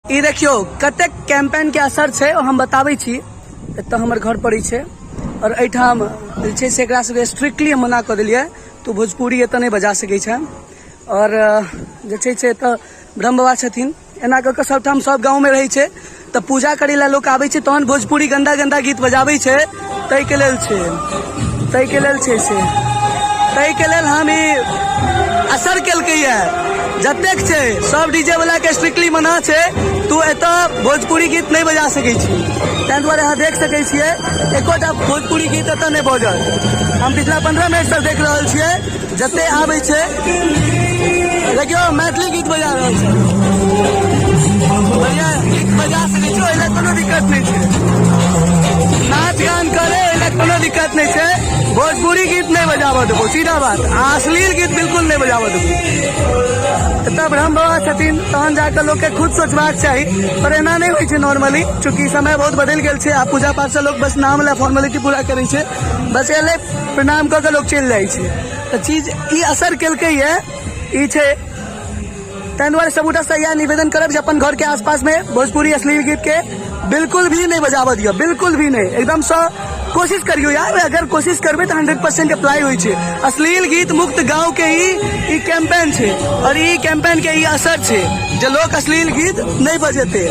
ई देखियौ कतेक कैंपेन के असर छै, ओ हम बताबै छी। एतऽ हमर घर पड़ै छै आओर एहिठाम जे छै से एकरा सबके स्ट्रिक्टली हम मना कऽ देलियै, तू भोजपुरी एतऽ नहि बजा सकै छै। आओर जे छै से एतऽ ब्रह्म बाबा छथिन। एना कऽ कऽ सबठाम सब गाँवमे रहै छै, तऽ पूजा करै लए लोक आबै छै, तहन भोजपुरी गन्दा गन्दा गीत बजाबै छै। ताहिके लेल छै, ताहिके लेल छै से ताहिके लेल हम ई असर केलकैए। जतेक छै सब डीजे वाला के स्ट्रिक्टली मना छै, तू एतऽ भोजपुरी गीत नहि बजा सकै छी। ताहि दुआरे अहाँ देख सकै छियै, एकोटा भोजपुरी गीत एतऽ नहि बजत। हम पिछला 15 मिनटसँ देख रहल छियै, जते आबै छै, देखियौ, मैथिली गीत बजा रहल छै। बढ़िया गीत बजा सकै छै, ओहि लए कोनो दिक्कत नहि छै। नाच गान करे, ओहि लए कोनो दिक्कत नहि छै। भोजपुरी गीत नहि बजाबऽ देबो, सीधा बात। आ अश्लील गीत बिल्कुल नहि बजाबऽ देबो। एतऽ ब्रह्म बाबा छथिन, तहन जाकऽ लोकके खुद सोचबाक चाही, पर एना नहि होइ छै नॉर्मली। चूँकि समय बहुत बदलि गेल छै, आ पूजा पाठसँ लोक बस नाम लए फॉर्मेलिटी पूरा करै छै, बस एलै, प्रणाम कऽ के लोक चलि जाइ छै। तऽ चीज ई असर केलकै ये ई छै। ताहि दुआरे सबगोटासँ इएह निवेदन करब जे अपन घरके आसपासमे भोजपुरी अश्लील गीतके बिल्कुल भी नहि बजाबऽ दिअ, बिल्कुल भी नहि। एकदमसँ कोशिश करियौ यार। अगर कोशिश करबै तऽ 100% अप्लाई होइ छै। अश्लील गीत मुक्त गाँवके ही ई कैंपेन छै आओर ई कैंपेनके ई असर छै जे लोक अश्लील गीत नहि बजेतै।